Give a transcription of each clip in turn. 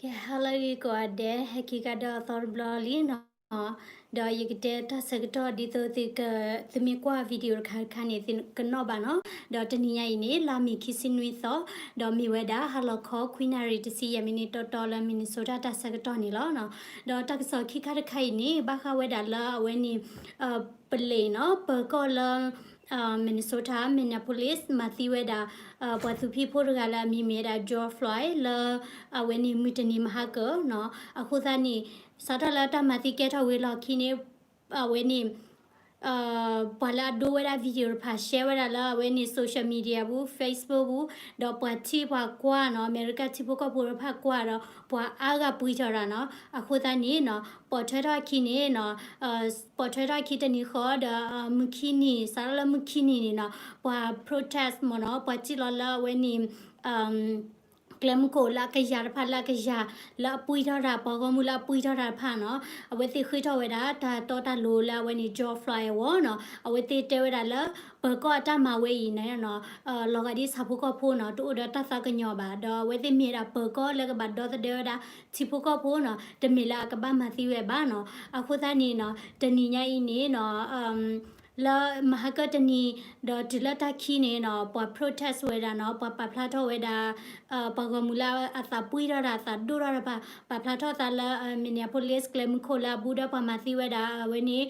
ကဲ ဟါလၢအဂ့ၤကိးဂၤဒဲး, ဟဲက့ၤကဒီးအသီတဘျီလံနီၤ, ဒီးယကတဲတၢ်ဆၢကတီၢ်ဒ်သိးသုက, သုမ့ၢ်ကွၢ် video တခါတခါန့ၣ် သုကနီၣ်ဘၣ်နီၤ. ဒီးတနံၤညါအံၤန့ၣ် လါမ့ၤခံဆံနွံသီ, ဒီးမ့ၢ်ဝဲဒၣ်ဟါလီၤခီ ခွံနၣ်ရံၣ်တဆံယဲၢ်မံးနံးတီတီလၢ Minnesota တၢ်ဆၢကတီၢ်န့ၣ်လီၤ. ဒီးတၢ်ကစီၣ်ခံခါတခါအံၤန့ၣ် ဘၣ်ဃးဝဲဒၣ်လၢအဝဲန့ၣ် ပလံးနီၤ, ပၢၤကီၢ်လၢ Minnesota Minneapolis မၤသံဝဲဒၣ် ပှၤသူဖံးဖိတဂၤလၢအမံၤမ့ၢ်ဝဲဒၣ် George Floyd လၢ အဝဲန့ၣ်မုၢ်တနံၤမဟါကၢၤနီၤ. အဃိသတးန့ၣ် စးထီၣ်လၢတၢ်မၤသံကဲထီၣ်ဝံၤလီၢ်ခံန့ၣ် အဝဲန့ၣ် ပှၤလၢအဒိဝဲဒၣ် video တဖၣ် share ဝဲဒၣ်လၢအဝဲန့ၣ် social media ပူၤ Facebook ပူၤ, ဒီးပှၤထံၣ်ပှၤကွၢ်နီၤ, အမဲရကၤထံဖိကီၢ်ဖိတဖၣ်ကွၢ်ဒီး ပှၤအါဂၤပှံၢ်ထီၣ်တၢ်နီၤ. အဃိသတးန့ၣ်နီၤ ပိာ်ထွဲထီၣ်အခံန့ၣ်နီၤ, ပိာ်ထွဲထီၣ်အခံတနံၤဃီဒီး မုၢ်ခံနံၤ စးထီၣ်လၢမုၢ်ခံနံၤန့ၣ်နီၤ ပှၤ protest မ့ၢ်နီၤ, ပှၤစံၣ်လီၤလၢအဝဲန့ၣ် ကျဲမုၢ်ခိၣ်လၢအကယၤတဖၣ်လၢအကယၤ လၢအပှံၢ်ထီၣ်တၢ် ပှၤဂီၢ်မုၢ်လၢအပှံၢ်ထီၣ်တၢ်တဖၣ်နီၤ, အဝဲသ့ၣ်ဃ့ထီၣ်ဝဲဒၣ် တၢ်တီတၢ်လိၤလၢအဝဲန့ၣ် George Floyd အဂီၢ်နီၤ, အဝဲသ့ၣ်တဲဝဲဒၣ်လၢ ပၢၤကီၢ်အတၢ်မၤဝဲအံၤန့ၣ်နီၤ လီၤဂာ်ဒ်ဆၣ်ဖိကီၢ်ဖိနီၤ တအိၣ်ဒီးတၢ်သးကညီၤဘၣ်, ဒီးအဝဲသ့ၣ်မ့ၢ်ဝဲဒၣ်ပၢၤကီၢ်လၢကဘၣ်ဒီသဒၢဝဲဒၣ် ထံဖိကီၢ်ဖိနီၤ, တမ့ၢ်လၢအကဘၣ်မၤသံဝဲဘၣ်နီၤ. အဃိသတးန့ၣ်နီၤ တနံၤညါအံၤန့ၣ်နီၤ လၢမဟါကၢၢ်တနံၤ ဒီးတုၤလၢတၢ်ခံန့ၣ်နီၤ ပှၤ protest ဝဲဒၣ်နီၤ, ပှၤပာ်ဖျါထီၣ်ဝဲဒၣ် ပှၤဂီၢ်မုၢ်လၢအသးပှံၢ်ထီၣ်တၢ် အသးဒိၣ်ထီၣ်တၢ်တဖၣ် ပာ်ဖျါထီၣ်သးလၢ Minneapolis ကျဲမုၢ်ခိၣ်လၢအဘူးဒီးပှၤမၤသံဝဲဒၣ် အဝဲန့ၣ်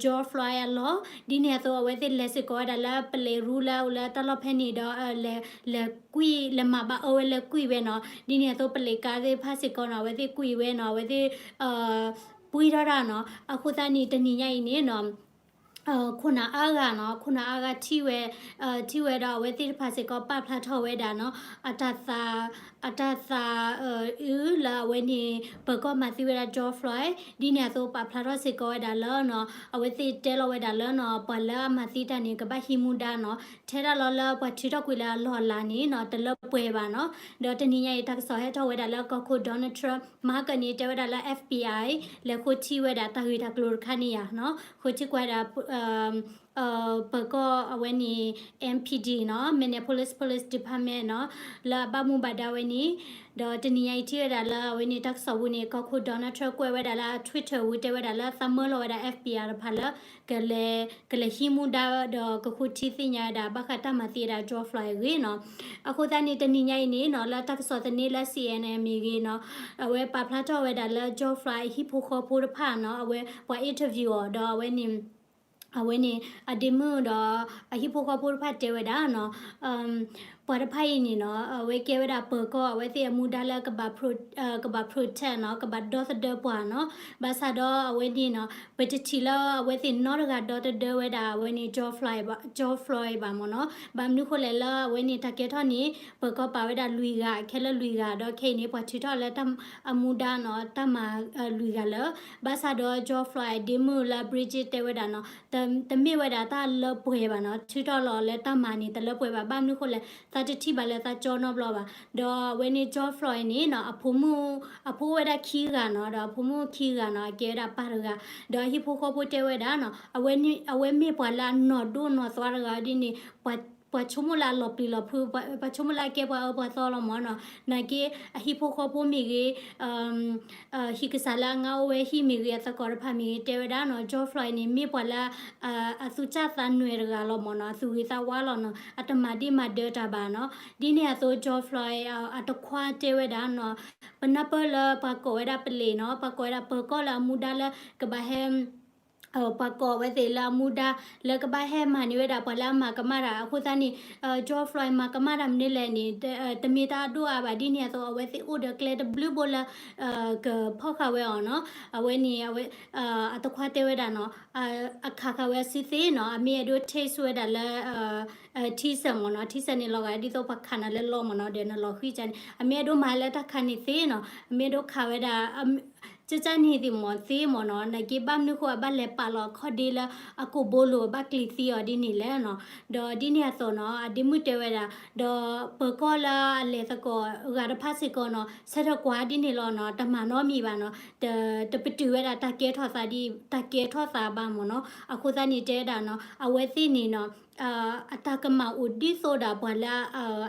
George Floyd အလီၢ်, ဒ်န့ၣ်အသိး အဝဲသ့ၣ်လဲၤစ့ၢ်ကီးဝဲဒၣ်လၢ ပလံးရူလၢအအိၣ်လၢတၢ်လီၢ်ဖဲန့ၣ်ဒီး လဲၤကွံာ် လဲၤမၤဘၣ်အၢဝဲလၢကွံာ်ဝဲနီၤ, ဒ်န့ၣ်အသိး ပလံးကါသ့ၣ်တဖၣ်စ့ၢ်ကီးနီၤ အဝဲသ့ၣ်ကွံာ်ဝဲနီၤ, အဝဲသ့ၣ် ပှံၢ်ထီၣ်တၢ်နီၤ. အဃိသတးန့ၣ် တနံၤညါအံၤန့ၣ်နီၤ ခိၣ်နၢ်အါဂၤနီၤ, ခိၣ်နၢ်အါဂၤထံၣ်ဝဲ, ထံၣ်ဝဲဒီးအဝဲသ့ၣ်တဖၣ်စ့ၢ်ကီးပာ်ဖျါထီၣ်ဝဲဒၣ်နီၤ အတၢ်သး, အတၢ်သး အုလၢအဝဲန့ၣ် ပၢၤကီၢ်မၤသံဝဲဒၣ် George Floyd ဒ်န့ၣ်အသိး ပာ်ဖျါထီၣ်စ့ၢ်ကီးဝဲဒၣ်လၢနီၤ အဝဲသ့ၣ်တဲလီၤဝဲဒၣ်လၢနီၤ ပှၤလၢအမၤသံတၢ်န့ၣ် ကဘၣ်ဟံးမူဒါနီၤ, ထဲဒၣ်လီၤလၢပှၤထုးထီၣ်ကွံာ်လၢအလီၢ်အလၤန့ၣ်နီၤ တလၢပှဲၤဘၣ်နီၤ. ဒီးတနံၤညါအံၤ တၢ်ကစီၣ်ဟဲထီၣ်ဝဲဒၣ်လၢကီၢ်ခိၣ် Donald Trump မဟါကၢၢ်န့ၣ် တဲဝဲဒၣ်လၢ FBI လဲၤဃိထံဝဲဒၣ်တၢ်ဂ့ၢ်တၢ်ကျိၤတခါန့ၣ်ယါနီၤ, ဃိထံကွၢ်ဝဲဒၣ် ပၢၤကီၢ်အဝဲန့ၣ် M P D နီၤ, Minneapolis Police Department နီၤ, လၢအဘၣ်မူဘၣ်ဒါဝဲန့ၣ်, ဒီးတနံၤညါအံၤထံၣ်ဝဲဒၣ်လၢအဝဲန့ၣ် တၢ်ကစီၣ်ပူၤန့ၣ် ကီၢ်ခိၣ် Donald Trump ကွဲးဝဲဒၣ်လၢအ Twitter ပူၤ တဲဝဲဒၣ်လၢသးမၢလီၤဝဲဒၣ် FBI တဖၣ်လၢ ကလဲၤ, ကလဲၤဟံးမူဒါဒီးကဃိထံသ့ၣ်ညါဝဲဒၣ် ဘၣ်ဃးတၢ်မၤသံဝဲဒၣ် George Floyd အဂ့ၢ်နီၤ. အဃိသတးန့ၣ် တနံၤညါအံၤန့ၣ်နီၤ လၢတၢ်ကစီၣ်သန့လၢ C N N မ့ၢ်ဂ့ၤနီၤ, အဝဲပာ်ဖျါထီၣ်ဝဲဒၣ်လၢ George Floyd အဟံၣ်ဖိဃီဖိတဖၣ်နီၤ, အဝဲပှၤ interview အီၤဒီးအဝဲန့ၣ် အဝဲန့ၣ် အဒ့မုၣ်ဒီး အဟံၣ်ဖိဃီဖိတဖၣ်တဲဝဲဒၣ်နီၤ, ပှၤတဖၣ်အံၤန့ၣ်နီၤ အဝဲကဲဝဲဒၣ်ပၢၤကီၢ် အဝဲသ့ၣ်အမူဒါလၢကဘၣ် pro, ကဘၣ် protect နီၤ, ကဘၣ်ဒီသဒၢပှၤနီၤ. ဘၣ်ဆၣ်ဒီးအဝဲန့ၣ်နီၤ ပတထံၣ်လၢအဝဲသ့ၣ်နီတဂၤဒီသဒၢဝဲဒၣ် အဝဲန့ၣ် George Floyd ဘၣ်, George Floyd ဘၣ်မ့ၢ်နီၤ. ဘၣ်မနုၤဃိလဲၣ်လၢအဝဲန့ၣ် တၢ်ကဲထီၣ်န့ၣ် ပၢၤကီၢ်ပာ်ဝဲဒၣ်လွံၢ်ဂၤ, ခဲလၢာ်လွံၢ်ဂၤ, ဒီးခဲအံၤန့ၣ် ပှၤထုးထီၣ်လၢတၢ်အမူဒါနီၤ တၢ်မၤလွံၢ်ဂၤလၢာ်. ဘၣ်ဆၣ်ဒီး George Floyd အဒ့မုၣ်လၢ Bridget တဲဝဲဒၣ်နီၤ, တမ့ၢ်ဝဲဒၣ်တၢ်လၢပှဲၤဘၣ်နီၤ, ထုးထီၣ်လီၤလၢတၢ်မၤန့ၣ် တလၢပှဲၤဘၣ်. ဘၣ်မနုၤဃိလဲၣ် သးတထံၣ်ဘၣ်လၢသးကၠီနီတဘျီဘၣ်. ဒီးအဝဲန့ၣ် George Floyd န့ၣ်နီၤ အဖိမုၣ်, အဖိဝဲဒၣ်ခံဂၤနီၤ, ဒီးအဖိမုၣ်ခံဂၤနီၤ အကဲဝဲဒၣ်ပၢ်တဂၤ, ဒီးအဟံၣ်ဖိဃီဖိတဲဝဲဒၣ်နီၤ အဝဲန့ၣ် အဝဲမ့ၢ်ပှၤလၢအနီၢ်ဒိၣ်နီၢ်သွါတဂၤဒ်န့ၣ် ပှၤဆိကမိၣ်လၢအလီၤပျံၤလီၤဖုး, ပှၤဆိကမိၣ်လၢအကဲပှၤအၢပှၤသီလီၤမ့ၢ်နီၤ. နာ်က့ အဟံၣ်ဖိဃီဖိမ့ၢ်ဂ့ၤ, ဟံၣ်ကစၢ်လၢအငါအိၣ်ဝဲဟံၣ်မ့ၢ်ဂ့ၤ အသကိးတဖၣ်မ့ၢ်ဂ့ၤ တဲဝဲဒၣ်နီၤ George Floyd န့ၣ် မ့ၢ်ပှၤလၢ အသူၣ်စၢ်သးနွဲၣ်တဂၤလီၤမ့ၢ်နီၤ, အသူၣ်ဂ့ၤသးဝါလီၤနီၤ, အတမၤဒ့မၤဒၢတၢ်ဘၣ်နီၤ. ဒ်န့ၣ်အသိး George Floyd အတခွါတဲဝဲဒၣ်နီၤ, ပနၢ်ပၢၢ်လၢပှၤကိးဝဲဒၣ်ပလံးနီၤ, ပှၤကိးဝဲဒၣ်ပၢၤကီၢ်လၢအမူဒါလၢကဘၣ်ဟဲ ပှၤကိးဝဲသ့ၣ်လၢအမူဒါ လၢကဘၣ်ဟဲမၤန့ၢ်ဝဲဒၣ်ပှၤလၢအမၤကမၣ်တၢ်. အဃိသတးန့ၣ် George Floyd မၤကမၣ်တၢ်မနုၤလဲၣ်န့ၣ် တမ့ၢ်တၢ်အဒိၣ်အါဘၣ်. ဒ်န့ၣ်အသိး အဝဲသ့ၣ်အိၣ်ဒီးကျဲတဘျုးဘိလၢ ကဖီၣ်ဃာ်ဝဲအီၤနီၤ. အဝဲန့ၣ် အဝဲ အတခွါတဲဝဲဒၣ်နီၤ, အခးဃာ်ဝဲစုသ့နီၤ, အမ့ၢ်အဲၣ်ဒိး taste ဝဲဒၣ်လၢ ထံစၢ်မ့ၢ်နီၤ, ထံစၢ်န့ၣ်လီၤဂာ်ဒ်သိးပှၤခးနၤလၢလီမ့ၢ်နီၤ, ဒီးနလီၤဃံကန့ၣ် အမ့ၢ်အဲၣ်ဒိးမၤလၢတၢ်ခါန့ၣ်သ့နီၤ, အမ့ၢ်အဲၣ်ဒိးခးဝဲဒၣ် ကန့ၣ်သ့မ့ၢ်သ့မ့ၢ်နီၤ, နာ်က့ဘၣ်မနုၤဃိအဘၣ်လဲၤပာ်လီၤအခီၣ်ဒ့လၢအကိာ်ဘိလိၤ ဘၣ်ကျံၤသံအီၤဒ်န့ၣ်လဲၣ်နီၤ. ဒီးဒ်န့ၣ်အသိးနီၤ အဒ့မုၣ်တဲဝဲဒၣ်, ဒီးပၢၤကီၢ်လၢအလဲၤသကိးဂၤတဖၣ်စ့ၢ်ကီးနီၤ ဆၢထၢၣ်ကွၢ်ဒ်န့ၣ်လီၤနီၤ, တမၤနီတမံၤဘၣ်နီၤ, တပတုာ်ဝဲဒၣ်တၢ်ကဲထီၣ်သးဒ် တၢ်ကဲထီၣ်သးဘၣ်မ့ၢ်နီၤ. အဃိသတးန့ၣ်တဲဝဲဒၣ်နီၤ အဝဲသ့ၣ်န့ၣ်နီၤ အတၢ်ကမၣ်အိၣ်ဒ်သိးဒီးပှၤလၢ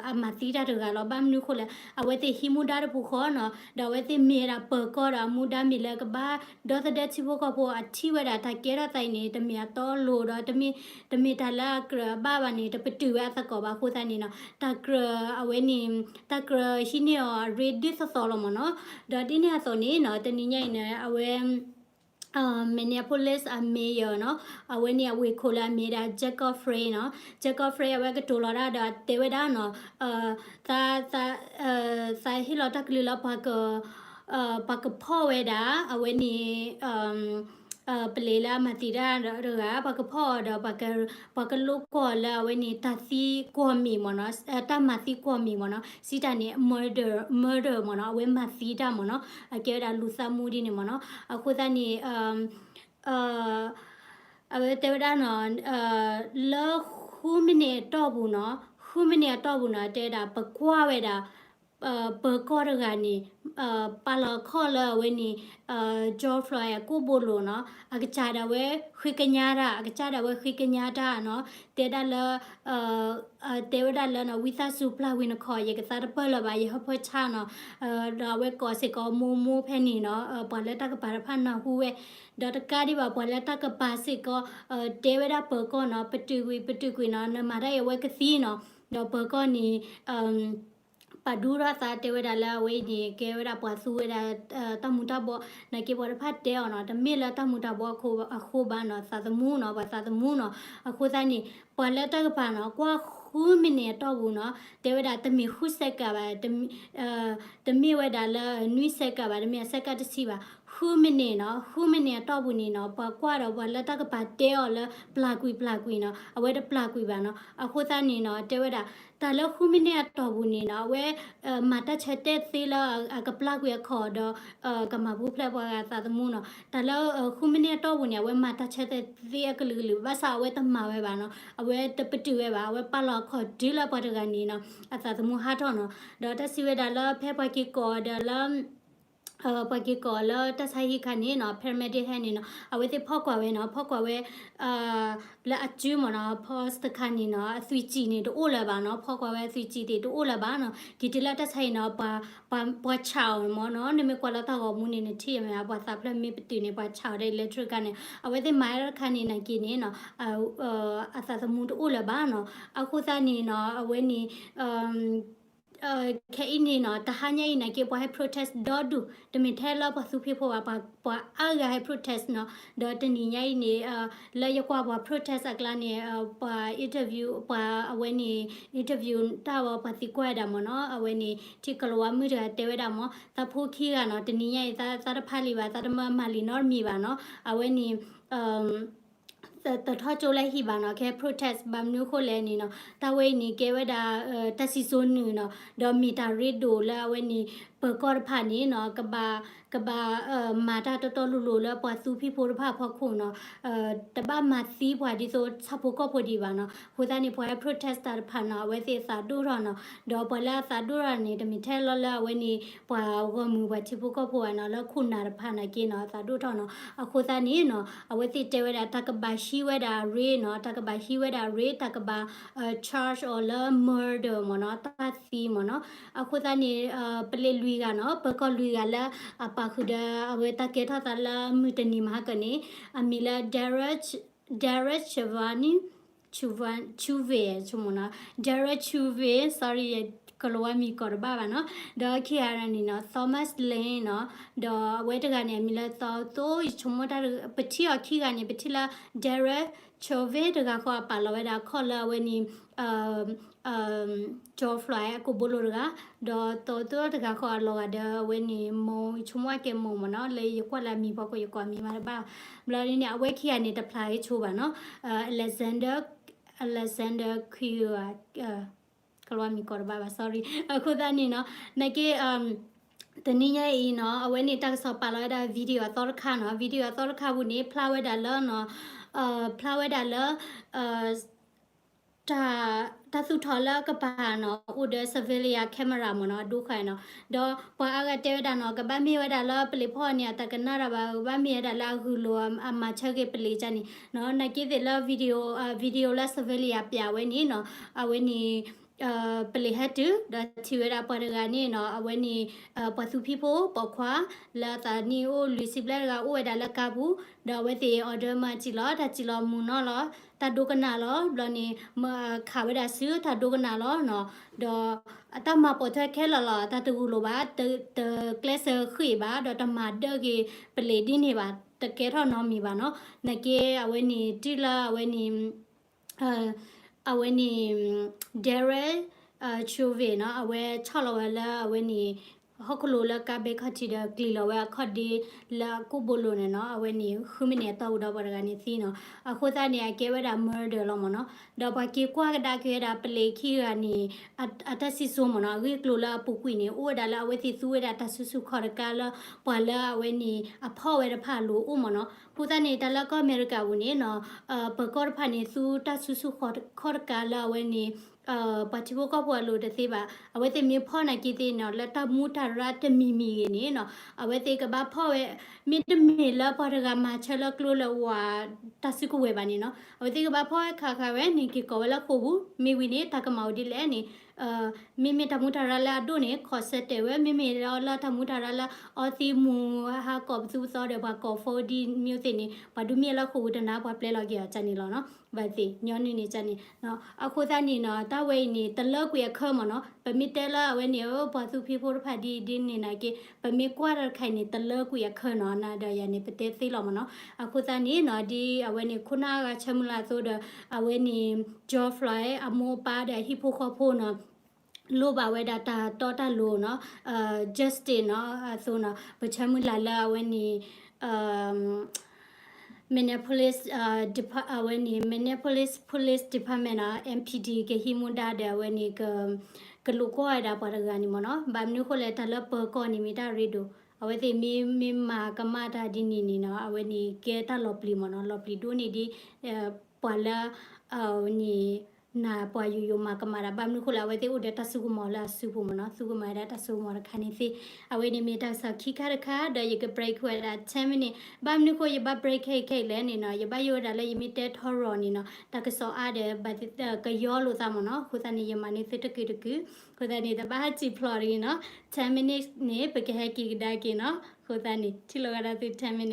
အမၤသံတၢ်တဂၤလီၤ. ဘၣ်မနုၤအဃိလဲၣ်, အဝဲသ့ၣ်ဟံးမူဒါတပူၤဃီနီၤ, ဒီးအဝဲသ့ၣ်မ့ၢ်ဝဲဒၣ်ပၢၤကီၢ်ဒီးအမူဒါမ့ၢ်လၢကဘၣ် ဒီသဒၢထံဖိကီၢ်ဖိအထံၣ်ဝဲဒၣ်တၢ်ကဲထီၣ်သးအံၤန့ၣ် တမ့ၢ်အတီအလိၤဒီး တမ့ၢ်တၢ်လၢအကြၢးအဘၣ်ဘၣ်န့ၣ် တပတုာ်ဝဲအသကိးဘၣ်အဃိသတးန့ၣ်နီၤ, တၢ်ကြၢးအဝဲန့ၣ် တၢ်ကြၢးဟံးန့ၢ်အီၤအရ့ဒ်သိးသိးလီၤမ့ၢ်နီၤ. ဒီးဒ်န့ၣ်အသိးန့ၣ်နီၤ, တနံၤညါအံၤန့ၣ် အဝဲ Minneapolis အ mayor နီၤ, အဝဲန့ၣ်အဝ့ၢ်ခိၣ်လၢအမ့ၢ်ဒၣ် Jacob Frey နီၤ, Jacob Frey အဝဲကတိၤလီၤတၢ်ဒီးတဲဝဲဒၣ်နီၤ, သး သးဟ့ၣ်လီၤတၢ်ကလုၢ်လၢ ပှၤကဖီၣ်ဝဲဒၣ် အဝဲန့ၣ် ပလံၤလၢအမၤသံတၢ်တဂၤ ပှၤကဖီၣ်အီၤဒီး ပှၤကလိၣ်ကွီၢ်လၢအဝဲန့ၣ် တၢ်သံကွီၢ်မ့ၢ်မ့ၢ်နီၤ, တၢ်မၤသံကွီၢ်မ့ၢ်မ့ၢ်နီၤ, စံးတၢ်န့ၣ် murder murder မ့ၢ်နီၤ, အဝဲမၤသံတၢ်မ့ၢ်နီၤ, အကဲဝဲဒၣ်လူၤသးမူဒ်န့ၣ်မ့ၢ်နီၤ. အဃိသတးန့ၣ် အဝဲတဲဝဲဒၣ်နီၤ, လၢဃုမံးနံးအတီၢ်ပူၤနီၤ, ဃုမံးနံးအတီၢ်ပူၤနီၤ, တဲဝဲဒၣ်ပကွၢ်ဝဲဒၣ် ပၢၤကီၢ်တဂၤန့ၣ် ပာ်လီၤခီၣ်လၢအဝဲန့ၣ် George Floyd အကိာ်ဘိလိၤနီၤ, အကစၢ်ဒၣ်ဝဲဃ့ကညးတၢ်, အကစၢ်ဒၣ်ဝဲဃ့ကညးတၢ်နီၤ, တဲဒၣ်လၢ တဲဝဲဒၣ်လၢနီၤ, ဝံသးစူၤပျၢ်ကွံာ်နခီၣ်, ယကသးတပၢၢ်လၢၤဘၣ်, ယဟၢဖၢဆါနီၤ, ဒီးအဝဲကိးစ့ၢ်ကီးမိၢ်မိၢ်ဖဲန့ၣ်နီၤ, ပှၤလၢတၢ်ကပၤတဖၣ်နၢ်ဟူဝဲ, ဒီးတကးဒံးဘၣ် ပှၤလၢတၢ်ကပၤစ့ၢ်ကီး တဲဝဲဒၣ်ပၢၤကီၢ်နီၤ, ပတုာ်ကွံာ် ပတုာ်ကွံာ်နီၤ, နမၤတၢ်အံၤအဝဲကသံနီၤ, ဒီးပၢၤကီၢ်န့ၣ် ပာ်ဒူထီၣ်သးတဲဝဲဒၣ်လၢအဝဲအံၤန့ၣ် ကဲဝဲဒၣ်ပှၤသူဝဲဒၣ် တၢ်မူၤတၢ်ဘှီး, နာ်က့ပှၤတဖၣ်တဲအီၤနီၤ, တမ့ၢ်လၢတၢ်မူၤတၢ်ဘှီးအဃိဘၣ်နီၤ, သးသမူနီၤ, ပှၤသးသမူနီၤ. အဃိသတးန့ၣ် ပှၤလၢတၢ်ကပၤနီၤ, ကွၢ်ဃုမံးနံးအတီၢ်ပူၤနီၤ, တဲဝဲဒၣ်တမ့ၢ်ဃုစဲးကၢးဘၣ်, တမ့ၢ်ဝဲဒၣ်လၢနွံစဲးကၢးဘၣ်, တမ့ၢ်အစဲးကၢးတဆံဘၣ်, ဃုမံးနံးနီၤ, ဃုမံးနံးအတီၢ်ပူၤန့ၣ်နီၤ, ပှၤကွၢ်ဒီးပှၤလၢတၢ်ကပၤတဲအီၤလၢပျၢ်ကွံာ်ပျၢ်ကွံာ်နီၤ, အဝဲတပျၢ်ကွံာ်ဘၣ်နီၤ. အဃိသတးန့ၣ်နီၤ, တဲဝဲဒၣ် တၢ်လၢဃုမံးနံးအတီၢ်ပူၤန့ၣ်နီၤ, အဝဲ မၤတၢ်ဆၢတဲာ်သ့လၢအကပျၢ်ကွံာ်အခီၣ်ဒီး ကမၤပူၤဖျဲးပှၤဂၤသးသမူနီၤ. တၢ်လၢဃုမံးနံးအတီၢ်ပူၤန့ၣ် အဝဲမၤတၢ်ဆၢတဲာ်သ့အကလုာ်ကလုာ်, ဘၣ်ဆၣ်အဝဲတမၤဝဲဘၣ်နီၤ, အဝဲတပတုာ်ဝဲဘၣ်, အဝဲပာ်လီၤအခီၣ်တုၤလၢပှၤတဂၤန့ၣ်နီၤ, အသးသမူဟးထီၣ်နီၤ. ဒီးတၢ်စံးဝဲဒၣ်လၢဖဲပှၤက့ၤကိးဒီးလၢ ပှၤက့ၤကိးလၢတၢ်ဆါဟံၣ်ခါန့ၣ်နီၤ, paramedic ဟဲန့ၣ်နီၤ, အဝဲသ့ၣ်ဖီၣ်ကွၢ်ဝဲနီၤ, ဖီၣ်ကွၢ်ဝဲ လၢအစုမ့ၢ်နီၤ, pulse တခါန့ၣ်နီၤ, အသွံၣ်စံၣ်န့ၣ်တအိၣ်လၢၤဘၣ်နီၤ, ဖီၣ်ကွၢ်ဝဲအသွံၣ်စံၣ်သ့ၣ်တအိၣ်လၢၤဘၣ်နီၤ. က့ၤတုၤလၢတၢ်ဆါဟံၣ်နီၤ, ပှၤဆးအီၤမ့ၢ်နီၤ, နမ့ၢ်ကွၢ်လၢတၢ်ဂီၤမူန့ၣ် နထံၣ်မ့ၢ် ပှၤသးဖျၢၣ်မ့ၢ်ပတုာ်န့ၣ် ပှၤဆးအီၤဒီး electric ခါန့ၣ်, အဝဲသ့ၣ်မၤတၢ်တခါန့ၣ် နာ်က့န့ၣ်နီၤ, အသးသမူတအိၣ်လၢၤဘၣ်နီၤ. အဃိသတးန့ၣ်နီၤ, အဝဲန့ၣ် ခဲအံၤန့ၣ်နီၤ, တဟါညါအံၤနာ်က့ ပှၤဟဲ protest ဒီဒူၣ်, တမ့ၢ်ထဲလၢပှၤသူဖံးဖိဘၣ်, ပှၤအါဂၤဟဲ protest နီၤ. ဒီးတနံၤညါအံၤန့ၣ် လၢယကွၢ်ပှၤ protest အကျါန့ၣ် ပှၤ interview ပှၤအဝဲန့ၣ် interview တၢ်ဝဲ ပှၤသံကွၢ်ဝဲဒၣ်မ့ၢ်နီၤ, အဝဲန့ၣ် ထံကလီၤဝါမုၣ်တဂၤတဲဝဲဒၣ်မ့ၢ် သးဖိခံဂၤနီၤ, တနံၤညါအံၤ သးတဖးလံာ်ဘၣ်, သးတမၢမၤလံာ်နီတမံၤဘၣ်နီၤ. အဝဲန့ၣ် တထီၣ်ကၠိလၢဟံၣ်ဘၣ်နီၤ, ကဟဲ protest ဘၣ်မနုၤအဃိလဲၣ်န့ၣ်နီၤ, တၢ်ဝဲအံၤန့ၣ် ကဲဝဲဒၣ် တၢ်စံၣ်စိၤနုာ်နီၤ, ဒီးမ့ၢ်တၢ်ရ့ဒိၣ်လၢအဝဲန့ၣ် ပၢၤကီၢ်တဖၣ်န့ၣ်နီၤ, ကဘၣ် ကဘၣ်မၤတၢ်တီတီလိၤလိၤလၢပှၤသူဖံးဖိတဖၣ်အဖီခိၣ်နီၤ, တဘၣ်မၤသံပှၤဒ်သိးဆၣ်ဖိကီၢ်ဖိဒံးဘၣ်နီၤ. အဃိသတးန့ၣ် ပှၤဟဲ protest တၢ်တဖၣ်နီၤ, အဝဲသ့ၣ်အသးဒိၣ်ထီၣ်နီၤ, ဒီးပှၤလၢအသးဒိၣ်ထီၣ်န့ၣ် တမ့ၢ်ထဲလီၤလၢအဝဲန့ၣ် ပှၤဂီၢ်မုၢ်ပှၤထံဖိကီၢ်ဖိဘၣ်နီၤ, လၢခိၣ်နၢ်တဖၣ်နာ်က့နီၤ အသးဒိၣ်ထီၣ်နီၤ. အဃိသတးန့ၣ်နီၤ, အဝဲသ့ၣ်တဲဝဲဒၣ် တၢ်ကဘၣ်ဟံးဝဲဒၣ်အရ့နီၤ, တၢ်ကဘၣ်ဟံးဝဲဒၣ်အရ့, တၢ်ကဘၣ် charge အီၤလၢ murder မ့ၢ်နီၤ, တၢ်သံမ့ၢ်နီၤ. အဃိသတးန့ၣ် ပလံးလွံၢ်ဂၤနီၤ, ပၢၤကီၢ်လွံၢ်ဂၤလၢအပာ်ဃုာ်ဒီး အဝဲတၢ်ကဲထီၣ်သးလၢမုၢ်တနံၤမဟါကၢန့ၣ် အမံၤလၢ Derek, Derek Chauvin, Chauvin, Chauvin ဆိကမိၣ်နီၤ, Derek Chauvin, sorry ကလီၤဝါမံၤကိးတဘၣ်ဘၣ်နီၤ, ဒီးခံဂၤန့ၣ်နီၤ Thomas Lane နီၤ, ဒီးအဝဲတဂၤန့ၣ် အမံၤလၢ Thurgood, ယဆိကမိၣ်တၢ် ပထံၣ်အီၤခံဂၤန့ၣ် ပထံၣ်လၢ Derek Chauvin တဂၤဃီအပာ်လီၤဝဲဒၣ်ခီၣ်လၢအဝဲန့ၣ် George Floyd အကိာ်ဘိလိၤတဂၤ, ဒီး Thurgood တဂၤဃီအလီၤဂာ်ဒီးအဝဲန့ၣ် မိၢ် ယဆိကမိၣ်အကဲမိၢ်မ့ၢ်နီၤ, လၢယကွၢ်လၢအမံၤဖီခိၣ် ယကိးအမံၤမးတဘၣ်, ဘျီဒ်န့ၣ် အဝဲခံဂၤန့ၣ် တဖျါဟဲဆိဘၣ်နီၤ, Alexander, Alexander Q ကလီၤဝါမံၤကိးတဘၣ်ဘၣ် sorry, အဃိသတးန့ၣ်နီၤ, နာ်က့ တနံၤညါအံၤနီၤ အဝဲန့ၣ်တၢ်ကစီၣ်ပာ်လီၤဝဲဒၣ် video အသီတခါနီၤ, video အသီတခါပူၤန့ၣ် ဖျါဝဲဒၣ်လၢနီၤ, ဖျါဝဲဒၣ်လၢ တၢ် တၢ်သူၣ်ထီၣ်လၢအကပၤနီၤ အိၣ်ဒီး surveillance camera မ့ၢ်နီၤ အဒိခွါနီၤ. ဒီးပှၤအါဂၤတဲဝဲဒၣ်နီၤ ကဘၣ်မ့ၢ်ဝဲဒၣ်လၢပလံၤဖီၣ်န့ၣ် အတၢ်ကနၣ်တၢ်ဘၣ် ကဘၣ်မ့ၢ်ဝဲဒၣ်လၢအဂုၤလိာ်အမၤဆၢက့ၤပလံၤကန့ၣ်နီၤ. နာ်က့သ့ၣ်လၢ video လၢ surveillance ပၠးဝဲန့ၣ်နီၤ အဝဲန့ၣ် ပလံၤဟဲတုၤ ဒီးထံၣ်ဝဲဒၣ်ပှၤတဂၤန့ၣ်နီၤ အဝဲန့ၣ် ပှၤသူဖံဖိပိာ်ခွါ လၢအသးနံၣ်အိၣ်လွံၢ်ဆံဘျဲၣ်တဂၤ အိၣ်ဝဲဒၣ်လၢကါပူၤ ဒီးအဝဲသ့ၣ် order မၤစံၣ်လီၤ တၢ်စံၣ်လီၤမုာ်နီၤလီၤ တၢ်ဒိကနၣ်လီၤ ဘျီန့ၣ် ခးဝဲဒၣ်ဆူတၢ်ဒိကနၣ်လီၤနီၤ. ဒီးအတၢ်မၤပိာ်ထွဲခဲလၢာ်လီၤ တၢ်တဂုာ်လိာ်ဘၣ် တကျဲးစၢးဃ့ၢ်ဘၣ် ဒီးတမၤဒၢက့ၤပလံၤဒ်န့ၣ်ဘၣ် တကဲထီၣ်နီတမံၤဘၣ်နီၤ. နာ်က့အဝဲန့ၣ် တုၤလၢအဝဲန့ၣ် အဝဲန့ၣ် Derek Chauvin နီၤ အဝဲဆီၣ်လီၤဝဲလၢအဝဲန့ၣ် ဟီၣ်ခိၣ်လိၤလၢကါဘဲခီၣ်ထံးဒီး ကျံၤလီၤဝဲအခီၣ်ဒ့လၢအကိၣ်ဘိလိၤန့ၣ်နီၤ အဝဲန့ၣ် ဃုမံးနံးအတီၢ်ပူၤဒီးပှၤတဂၤန့ၣ်သံနီၤ. အဃိသတးန့ၣ် အကဲဝဲဒၣ် murder လီၤမ့ၢ်နီၤ. ဒီးပှၤက့ၤကွၢ်ကဒါက့ၤဝဲဒၣ် ပလံၤခံဂၤန့ၣ် အတၢ်စံၣ်စိၤမ့ၢ်နီၤ အဂ့ၢ်ကျိၤလၢအပူၤကွံာ်န့ၣ် အိၣ်ဝဲဒၣ်လၢအဝဲသ့ၣ်သူဝဲဒၣ်တၢ်စုဆူၣ်ခီၣ်တကးလၢ ပှၤလၢအဝဲန့ၣ် အဖီၣ်ဝဲတဖၣ်အလိၤအိၣ်မ့ၢ်နီၤ. အဃိသတးန့ၣ် တၢ်လၢကီၢ်အမဲရကၤပူၤန့ၣ်နီၤ ပၢၤကီၢ်တဖၣ်န့ၣ် သူတၢ်စုဆူၣ်ခီၣ်တကးလၢအဝဲန့ၣ် ပှၤထံဖိကီၢ်ဖိအလိၤတသ့ဘၣ်. အဝဲသ့ၣ်မ့ၢ်ဖီၣ်နာ်က့သ့ၣ်နီၤ လၢတၢ်မူတၢ်ရၢတမံၤမံၤဂ့ၤန့ၣ်နီၤ အဝဲသ့ၣ်ကဘၣ်ဖီၣ်ဝဲ မ့တမ့ၢ်လၢပှၤတဂၤမၤဆၢလၢကျိလၢဝၤတၢ်စုကဝဲၤဘၣ်န့ၣ်နီၤ အဝဲသ့ၣ်ကဘၣ်ဖီၣ်ဝဲခးခးဝဲန့ၣ် က့ၤကိးဝဲလၢဃိာ်ပူၤ မ့ၢ်ဝံၤန့ၣ် တၢ်ကမၤအိၣ်ဒ်လဲၣ်န့ၣ် မ့မ့ၢ်တၢ်မူတၢ်ရၢလၢအဒိၣ်န့ၣ် ခိးဆၢတဲာ်ဝဲ မ့မ့ၢ်လၢတၢ်မူတၢ်ရၢလၢအီသံးမူၤ ဟးကိးပသူပသီဒီးပှၤကိး phone ဒ်မ့ၢ်သ့ၣ်န့ၣ် ပှၤဒုးမ့ၢ်လၢဃိာ်ပူၤတနၤ ပှၤပျဲလီၤက့ၤအီၤကန့ၣ်လီၤနီၤ. ဘၣ်သ့ၣ်ညီနုၢ်န့ၣ်ကန့ၣ် အဃိသတးန့ၣ်နီၤ တၢ်ဝဲအံၤန့ၣ် တလၢကွံာ်အခၢမ့ၢ်နီၤ ပမ့ၢ်တဲလၢအဝဲန့ၣ် ပှၤသူဖံဖိတဖၣ်ဒ်ဒ်န့ၣ်နာ်က့ ပမ့ၢ်ကွၢ်တၢ်တခါအံၤန့ၣ် တလၢကွံာ်အခၢနီၤ နဒီးယၤန့ၣ် ပတဲသ့လီၤမ့ၢ်နီၤ. အဃိသတးန့ၣ်နီၤ ဒ်အဝဲန့ၣ် ခိၣ်နၢ်အါဂၤဆၢမုၢ်လၢ်အသိးဒီး အဝဲန့ၣ် George Floyd အမိၢ်အပၢ်ဒီးအဟံၣ်ဖိဃီဖိနီၤ လိၣ်ဘၣ်ဝဲဒၣ်တၢ်တီတၢ်လိၤနီၤ justice နီၤ အသိးနီၤ ပဆၢမုၢ်လၢ်လၢအဝဲန့ၣ် Minneapolis အဝဲန့ၣ် Minneapolis Police Department နီၤ M P D ကဟံးမူဒါဒီးအဝဲန့ၣ် ကလိာ်ကွီၢ်ဝဲဒၣ်ပှၤတဂၤန့ၣ်မ့ၢ်နီၤ. ဘၣ်မနုၤဃိလဲၣ် တၢ်လၢပၢၤကီၢ်န့ၣ်မ့ၢ်တၢ်ရ့ဒိၣ် အဝဲသ့ၣ်မ့ၢ်မၤကမၣ်တၢ်ဒ်န့ၣ်န့ၣ်နီၤ အဝဲန့ၣ်ကဲတၢ်လီၤပျံၤမ့ၢ်နီၤ လီၤပျံၤဒိၣ်န့ၢ်ဒ် ပှၤလၢ န့ၣ် နပှၤယိယိမၤကမၣ်တၢ် ဘၣ်မနုၤဃိလဲၣ် အဝဲသ့ၣ်အိၣ်ဒီးတၢ်စိကမီၤလၢအစုပူၤမ့ၢ်နီၤ သူကမၤဝဲဒၣ်တၢ်စိကမီၤတခါန့ၣ်သ့. အဝဲန့ၣ်မ့ၢ်တၢ်ကစီၣ်ခံခါတခါ ဒီးယက break ဝဲဒၣ် ten minute ဘၣ်မနုၤဃိယဘၣ် break ခဲအံၤခဲအံၤလဲၣ်န့ၣ်နီၤ ယဘၣ်ယိၣ်ဝဲဒၣ်လၢယမ့ၢ်တဲထီရီၤန့ၣ်နီၤ တၢ်ကစီၣ်အါဒီး ကယီလိာ်သးမ့ၢ်နီၤ အဃိသတးန့ၣ် ယမၤန့ၢ်သုတကုာ်တကုာ် အဃိသတးန့ၣ် တဘၣ်ဟးစံၣ်ဖျိးတဂ့ၤနီၤ ten minute န့ၣ် ပကဟဲက့ၤကဒါက့ၤနီၤ အဃိသတးန့ၣ် ထံၣ်လိာ်ဝဲဒၣ်သု ten minute